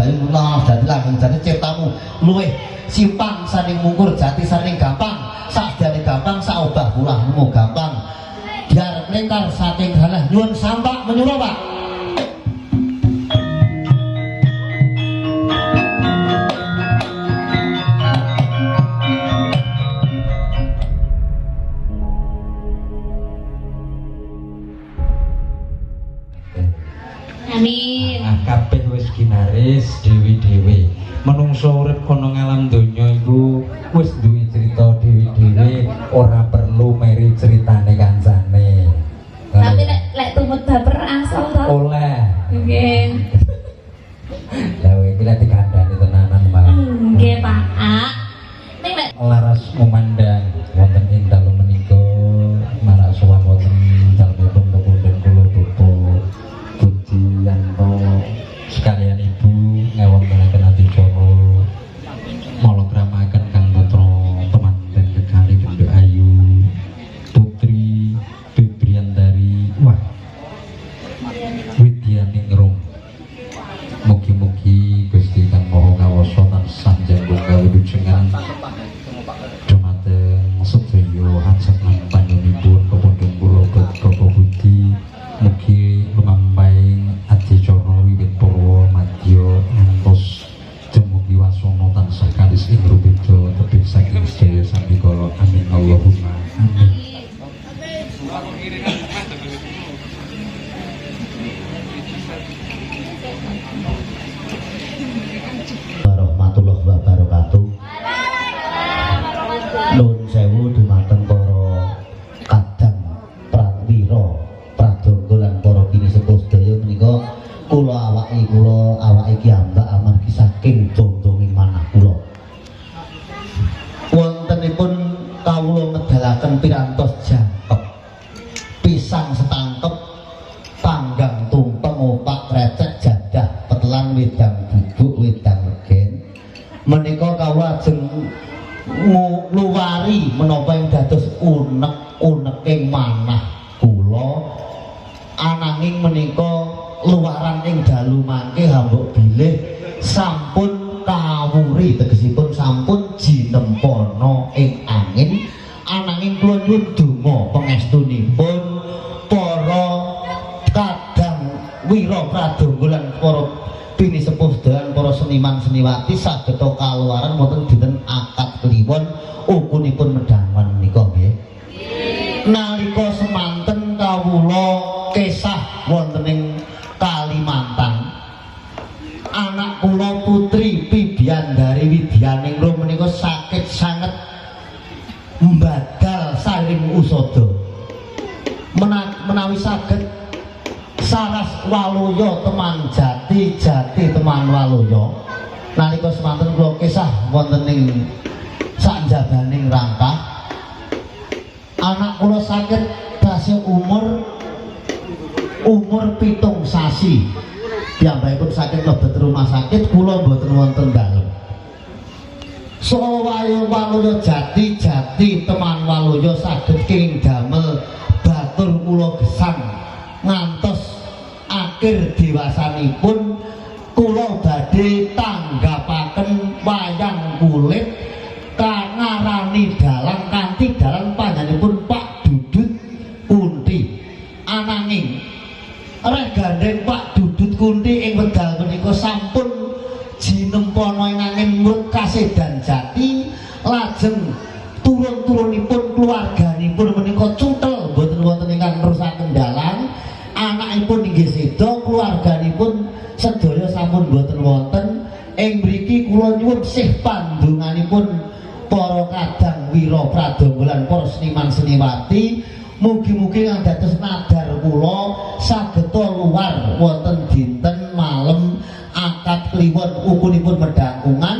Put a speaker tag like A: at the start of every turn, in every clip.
A: Ayu lawas dadi langgeng jati ciptamu luwih simpang saning mungkur jati saning gampang sakjane gampang saobah kulahmu gampang biar lengkar saking halah nyuwun sampak menyuruh Pak.
B: Amin.
C: Ah kabeh wis ginaris dewi-dewi. Menungso urip ana ngalam donya iku wis duwe cerita dewi-dewi, ora perlu meri ceritane kancane.
B: Tapi lek tumut baper asal to.
C: Oleh.
B: Nggih.
C: Lah iki lek dikandani tenanan malah.
B: Nggih, Pak. Ning lek
C: laras memandang wonten ing dalu menika marak sowan wonten dalemipun pepundhen kula Bapak Budiyanto sekalian Ibu ngewontenaken adicara malokramaken kang putra temanten kekalih Genduk Ayu Putri Febriandari wah Widyaningrum. Mugi-mugi Gusti Kang Maha Kawasa tansah njangkung kawilujengan dumateng sedaya hajat lan panyuwunipun pepundhen kula Bapak Budi. Mugi lumampahing adicara wiwit purwa madya ngantos dumugi wasana tansah kalis ing rubeda tebih saking sedaya sambikala. Amin Allahumma amin.
A: Warahmatullahi wabarakatuh. Nuwun sewu dumateng para kadang prawira pradonga lan para pinisepuh sedaya menika kula awake kiyambak amargi saking dondonging manah kula. Wontenipun kawula ngedalaken pirantos jangkep, pisang setangkep, panggang tumpeng, opak krecek, jadah, petelan, wedang bubuk, wedang legen. Menika kawula ajeng ngluwari menapa ing dados unek-uneking manah kula. Ananging menika luaran ing dalu mangke hambuk bilih sampun kawuri, tegesipun sampun jinempana ing angin. Ananging kula nyuwun donga pangestunipun para kadang wira pradonga lan para pinisepuh lan para seniman seniwati sageta kaluaran wonten dinten akad kliwon ukunipun Medangwan menika nggih. Nalika semanten kawula kesah wonten ing Kalimantan, anak kula Putri Pibiandari Widyaningrum menika sakit sanget mbadal saring usada. Menawi saged saras waluya teman jati jati teman waluya. Nalika semanten kula kisah wonten ing sakjabaning rangkah, anak kula sakit tasih umur 7 sasi. Piyambakipun sakit mlebet rumah sakit, kula mboten wonten dalem. Saha waluya jati jati teman waluya saged kenging damel batur kula gesang ngantos akhir dewasanipun. Kula badhe tanggapaken wayang kulit kangarani dalang kanthi dalang panjenenganipun Pak Dudut Kunti. Ananging reh gandeng Pak Dudut Kunti ing wekdal menika sampun jinempana ing angin murut kasedan jati, lajeng turun-turunipun keluarganipun menika cutel mboten wonten ingkang nerusaken dalang. Anakipun inggih seda, keluarganipun sedaya sampun mboten wonten. Ing mriki kula nyuwun sih pandonganipun para kadang wira pradonga lan para seniman seniwati, mugi-mugi kang dados nadar kula sageta luar wonten dinten malem akad kliwon ukunipun Medangkungan.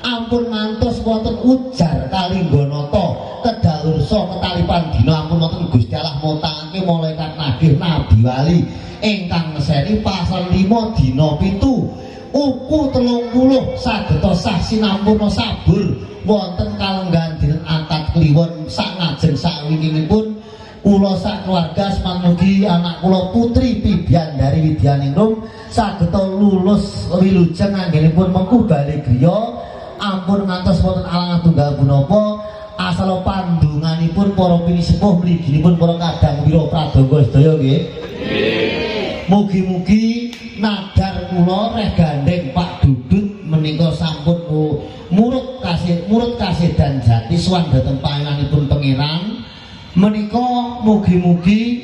A: Ampun ngantos wonten ujar kalingganata kedalursa ketalipan dina, ampun wonten Gusti Allah motangake malaikat nagih nabi wali ingkang neseni pasal 5 dina 7 uku 30 sageta sah sinampurna sabur wonten kalenggahan dinten akad kliwon sak ngajeng sakwingkingipun. Kula sak keluarga semanmugi anak kula Putri Pibiandari Widyaningrum saged lulus wilujeng anggenipun mengku bali griya ampun ngantos wonten alangan tunggal punapa asal pandunganipun para pinisepuh mliginipun para kadang wira pradangga sedaya nggih. Mugi-mugi nadar kula reh gandeng Pak Dudut menika sampun murut kasih dan jati suwan dhateng panjenenganipun pangeran menika mugi-mugi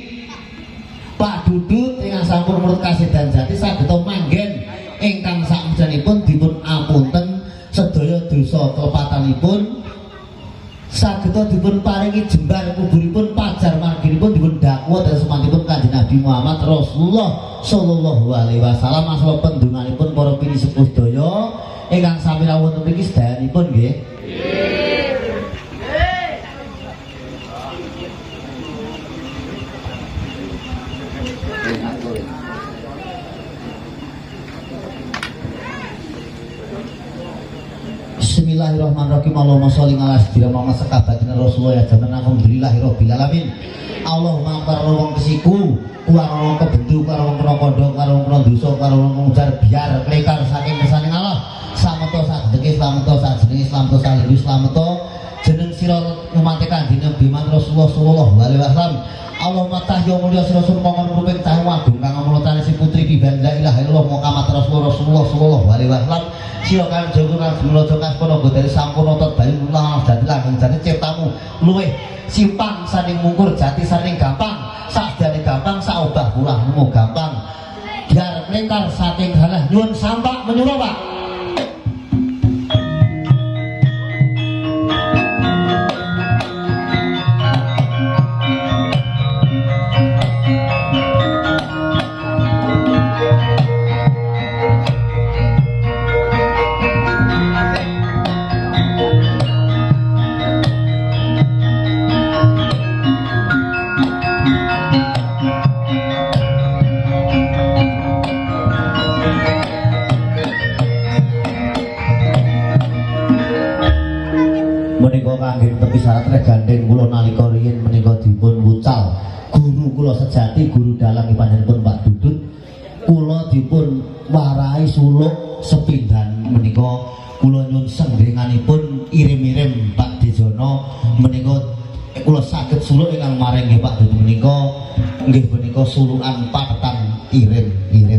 A: Pak Dudut ingkang sampun murut kasih dan jati saged manggen ingkang sakmejanipun dipun apunten sedaya dosa kelepatanipun saged dipun paringi jembar kuburipun pajar marginipun dipun dakwa dhateng semantipun Kanjeng Nabi Muhammad Rasulullah sallallahu alaihi wasallam asal pendunganipun para pinisepuh sedaya ingkang sami rawuh wonten mriki sedayanipun nggih. Bismillahirrahmanirrahim. Allahumma sholli ala sayyidina Muhammad sekabatina Rasulullah ya jaman alhamdulillahirabbil alamin. Allahumma karo wong kesiku, karo wong kebendu, karo wong kena kandha, karo wong kena dosa, karo wong ngujar biar klekar saking kersane Allah. Slameto sajenge slameto sajenge slameto salindhu slameto jeneng sira umat Kanjeng Nabi Muhammad Rasulullah sallallahu alaihi wasallam. Allahumma tahya mulya sira sun mongkon ruping cahya agung kang amrutane si putri Piban la ilaha illallah Muhammad Rasulullah sallallahu alaihi wasallam. Sira kang jaga kang jumlaja kaspana dari sampurna tet bayu lan jati langgeng jati ciptamu luwih simpang saning mungkur jati saning gampang sakjane gampang saobah kulahmu gampang biar lengkar saking galah nyuwun sampak menyuruh Pak. Menika kangge tepi syarat reh gandeng kula nalika riyin menika dipun wucal guru kula sejati guru dalang panjenenganipun Pak Dudut kula dipun warai suluk sepindan menika kula nyuwun senggenganipun irim-irim Pak Dijono menika kula saged suluk ingkang maring nggih Pak Dudut menika nggih punika sulukan patetan irim-irim.